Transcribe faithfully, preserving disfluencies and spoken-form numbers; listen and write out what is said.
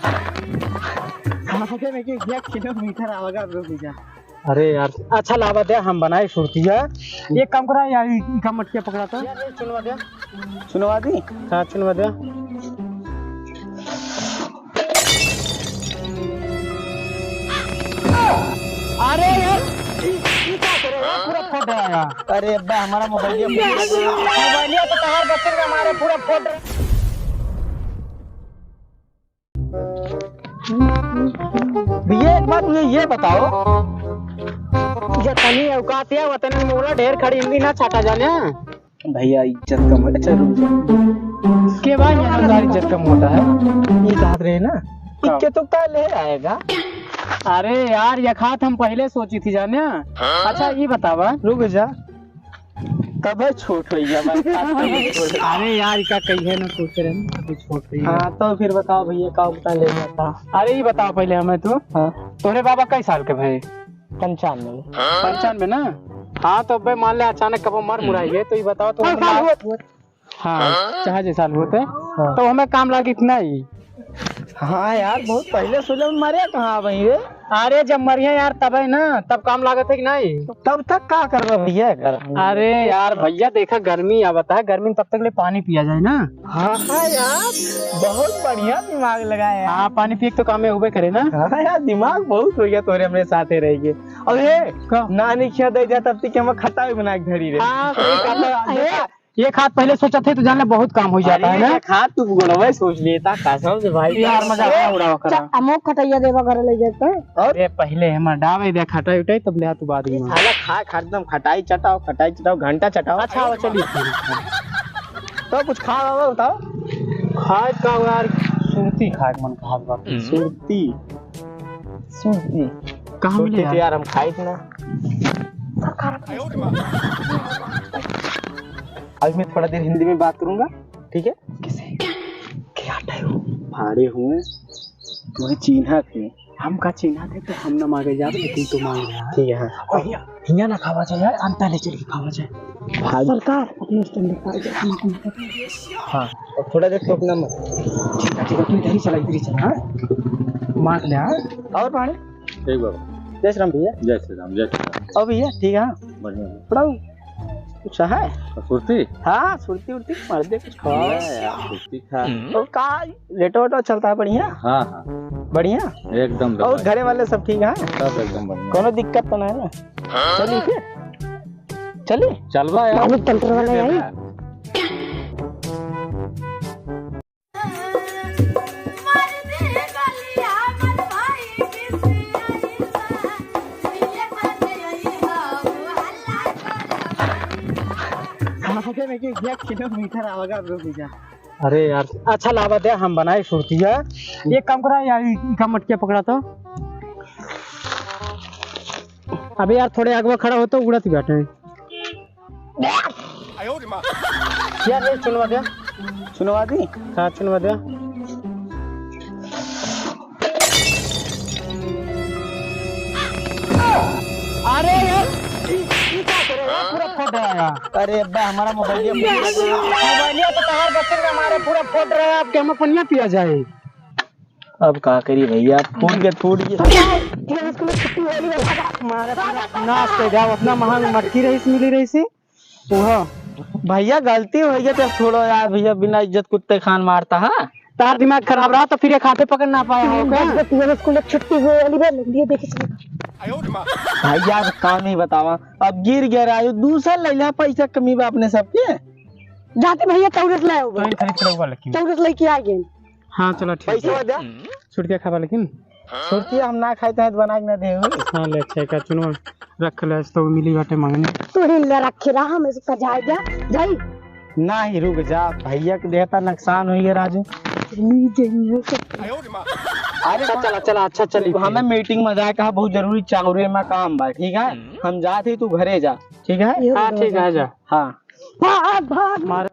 कम से कम एक, एक किलोमीटर आवेगा, रुक जा। अरे यार, अच्छा लावा दे, हम बनाए सुरतिया। एक काम करा यार, ई, ई का मटकिया पकड़ा था। यार, ये चुनवा दे। चुनवा दी? हाँ, चुनवा दे। अरे यार, ई, ई का करे यार? पूरा फोड़ रहा है। अरे अब्बा, हमारा मोबाइल, मोबाइलिया तो तहार बच्चे में हमारे पूरा फोड़ रहा। भैया, एक बात मुझे ये बताओ, जतनी औकात है, वतनी मोला ढेर खड़ी हिंदी ना छाटा जाने। भैया, इज्जत कम है। अच्छा, रुक जा। के भाई, यहाँ हमारी इज्जत कम होता है? ये कहत रहे ना, हाँ। इक्के तो कल है आएगा। अरे यार, ये खात हम पहले सोची थी जाने। अच्छा, ये बतावा। रुक जा। तबे छोट होइया भाई, खात तबे छोट। अरे यार, का कही है ना, सोच रहे हैं, तबे छोट होइया। हाँ, तो फिर बताओ भैया, का उतना ले जाता? अरे, ये बताओ पहले हमें तू। हाँ। तोरे बाबा कई साल के भाई? पंचानवे। पंचानवे ना? हाँ, तो बे मान ले अचानक कबो मर मुराई गए, तो ये बताओ तो हाँ, हम साल हुआ। हाँ, चाहे जे साल होते, हाँ। तो हमें काम लागित नहीं। हाँ यार, बहुत पहले सोचा मारे कहाँ वहीं रे? अरे, जब मरिया यार, तबे ना, तब काम लागत है कि नहीं? तब तक का करबा भैया, कर। अरे यार, भैया देखा, गर्मी आवत है, गर्मी में तब तक ले पानी पिया जाए ना। हाँ, हाँ यार, बहुत बढ़िया दिमाग लगाया यार। हाँ, पानी पिए के तो काम में होबे करे ना। हाँ यार, दिमाग बहुत हो गया तोरे हमरे साथे रह के। अब हे, का? नानी खिया दे जा, तब तक हम खटाई बना के धरी रे। हाँ, सही कहा। अरे, ये खात पहले सोचत है तो जान ले बहुत काम हो जाता है ना। ये खात तू गुणवे सोच लेता, कसम से भाई। यार, मजाक ना उड़ावा करा। अच्छा, अमो खटैया देवा घर ले जाते हैं। और? अरे, पहले हम डावे दे खटाई उठाई, तब ले आ तू बाद में। साला खा, खा एकदम खटाई चटाओ, खटाई चटाओ, घंटा चटाओ। अच्छा, आओ, चलिए। तो कुछ खा, आओ, बताओ। खाए का यार, सुरती खाए के मन कहत बा। सुरती? सुरती? कहाँ मिले सुरती तो यार? यार, हम खाई थी ना। अब मैं थोड़ा देर हिंदी में बात करूंगा, ठीक है? किसे? क्या टाइम? फाड़े हुए, तुम्हें चीन्हा थे। हम का चीन्हा थे तो हम ना मांगे जाब, लेकिन तू मांग ले, हाँ? ठीक है, हाँ। और हिया, हिया ना खावा जाए यार, अंता ले चल के खावा जाए। भाग। सरकार, अपने स्टैंड पर आ जाए, हम आपको मदद करेंगे। हाँ, और थोड़ा देर टोकना मत। ठीक है, ठीक है, तू इधर ही चला, इधर ही चला, हाँ? मांग ले, हाँ? और पानी? ठीक बाबा। जय श्री राम भैया। जय श्री राम, जय श्री राम। और भैया, ठीक है, हाँ? बढ़िया। थोड़ा कुछ है? सुरती? हाँ, सुरती उरती मर्दे कुछ खाओ। हाँ यार, सुरती खा। और का, लेटो वेटो चलता है बढ़िया? हाँ, हाँ। बढ़िया? एकदम और दबा। घरे वाले सब ठीक हैं? सब एकदम बढ़िया। कोनो दिक्कत तो नहीं है ना? चलिए फिर। चलिए। चलवा यार। मालिक कंट्रोल वाला ये यही। देना। कहाँ से मैं कि एक किलोमीटर आवेगा, रुक जा। अरे यार, अच्छा लावा दे, हम बनाए सुरतिया। एक काम करा यार, ई, ई का मटकिया पकड़ा तो। अबे यार, थोड़े आगवा खड़ा हो तो उड़त बाटे। यार, ये चुनवा दे। चुनवा दी? हाँ, चुनवा दे। अरे यार, ई, ई का करे यार? पूरा फोड़ रहा है यार। अरे अब्बा, हमारा मोबाइल ये मोबाइलिया तो तहार बच्चे का मारे पूरा फोड़ रहा है, अब के हम पनिया पिया जाए। अब का करी भैया, फूट के फूट गया। ये स्कूल में छुट्टी होली है, मारा पूरा नाश कर दिया, उतना महंग मटकी रही, मिली रही सी। ओहो। भैया, गलती हो गया, तब छोड़ो यार भैया, बिना इज्जत कुत्ते खान मारता है। तार दिमाग खराब रहा तो फिर एक हाथे पकड़ ना पाया हो का? बस, बस, ये स्कूल में छुट्टी हुई वाली बात लग रही है, देखिए। भैया, अब काम ही बतावा, अब गिर गया राजू, दूसरा ले लिया, पैसा कमी बा अपने सबके। जाते भैया, चौरस ले आओ। तो इन खरीद के रहुआ लेकिन। चौरस लेके आ गए। हाँ, चला ठीक पैसा है। दे। छुटकिया खाबा लेकिन। सुरतिया हम ना खाई तो बना के ना दे हुई। हाँ, ले, अच्छा, एक चुनवा रख ले, आज तो मिली बाटे मंगनी। तू ही ले रखे रहा, हम इसका जाए जा, जाई। ना ही रुक जा, भैया के देहता नुकसान हुई है राजू। नहीं जाइए। अरे अच्छा, चला, चला, अच्छा, चली। हमें मीटिंग में जाए कहा, बहुत जरूरी चाउरे में काम बा, ठीक है? हम जाते ही तू घरे जा, ठीक है? ये हाँ, ठीक है, जा। हाँ। भाग, भाग। मार।